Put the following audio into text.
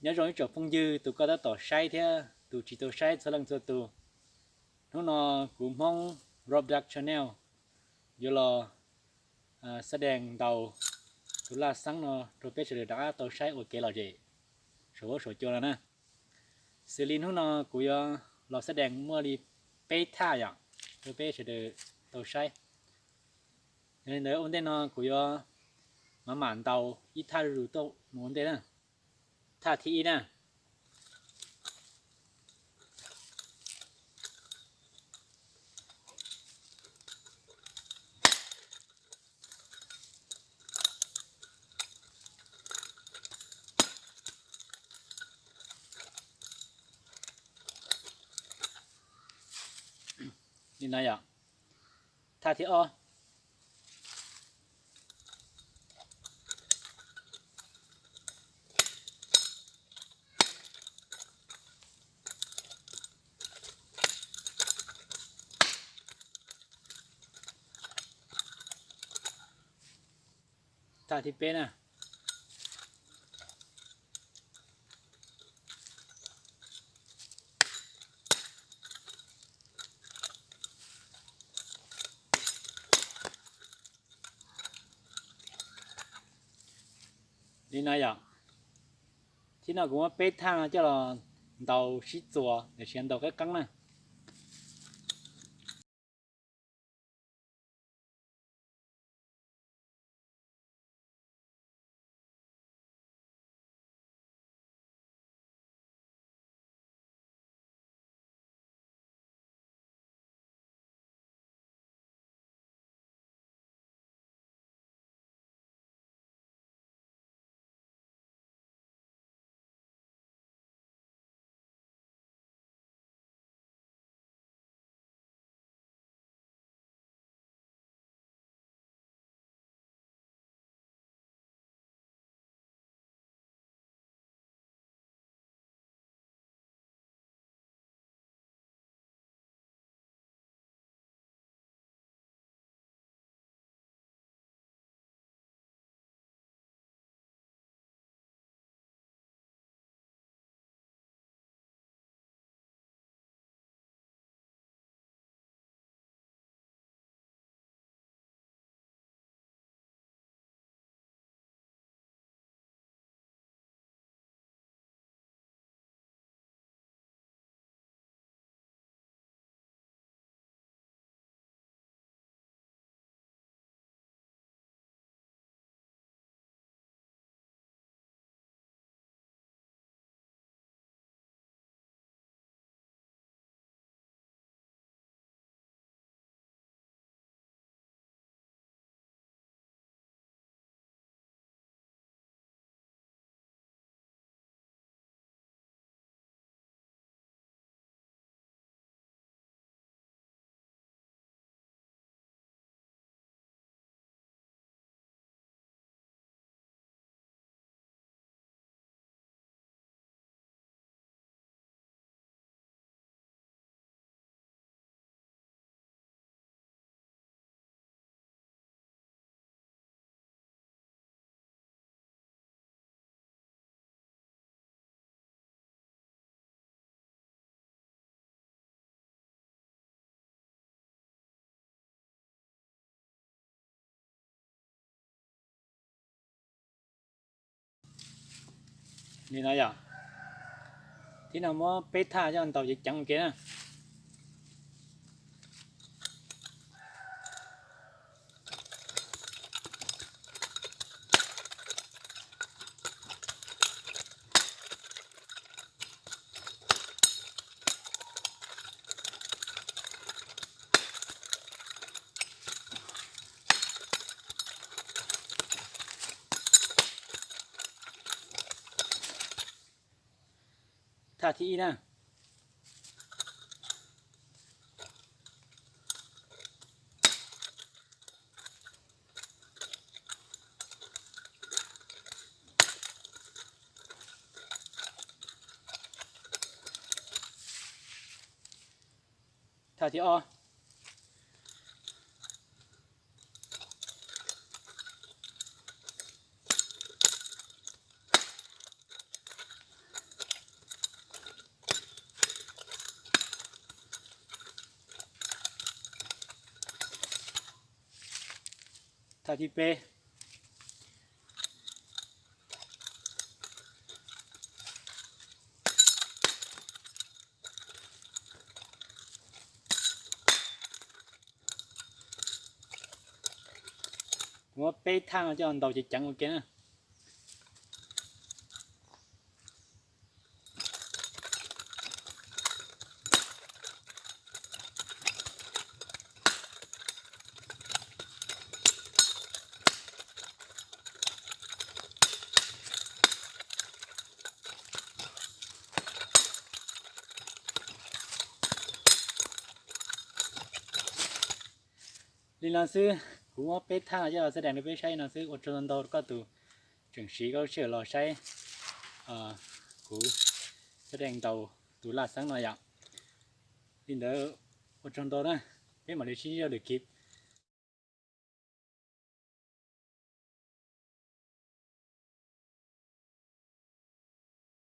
Nyob zoo ib tsoom phooj ywg, tus koj tab tom saib thiab tus tsis tau saib txhua leej txhua tus. Hnub no kuv Hmoob Roblox Channel yuav los xab dees ntaus tus laj xeeb no rau peb sawv daws rov qab tau saib ua kev lom zem saum huab saum cua no na. Xws li hnub no kuv yuav los xab dees muaj li peb thaj yom, rau peb sawv daws tau saib. Yog li ntawd ua ntej no kuv yuav mam mam ntaus ib thaj zuj zus tuaj mus ua ntej na. Thaj thib ib na. Li no yom. Thaj thib ob. Thaj thib peb na. Li no yom. Thib no kuv muab peb thaj no coj los ntaus sib txuas los sis ntaus qeeb qeeb na. Li no yom. Thib no muab peb thaj coj ntaus ceev ceev ua ke na. Thaj thib ib na. Thaj thib ob. Thib peb. Kuv muab peb thaj no coj ntaus ceev ceev ua ke na. Li no xwb, kuv muab peb thaj no coj los xab dees rau peb saib no xwb. Ua tsaug ntau ntau koj tus tseem siv koj lub sij hawm los saib kuv xab dees ntaus tus laj xeeb no yom. Li ntawd ua tsaug ntau na, peb mam li sib ntsib lwm kis.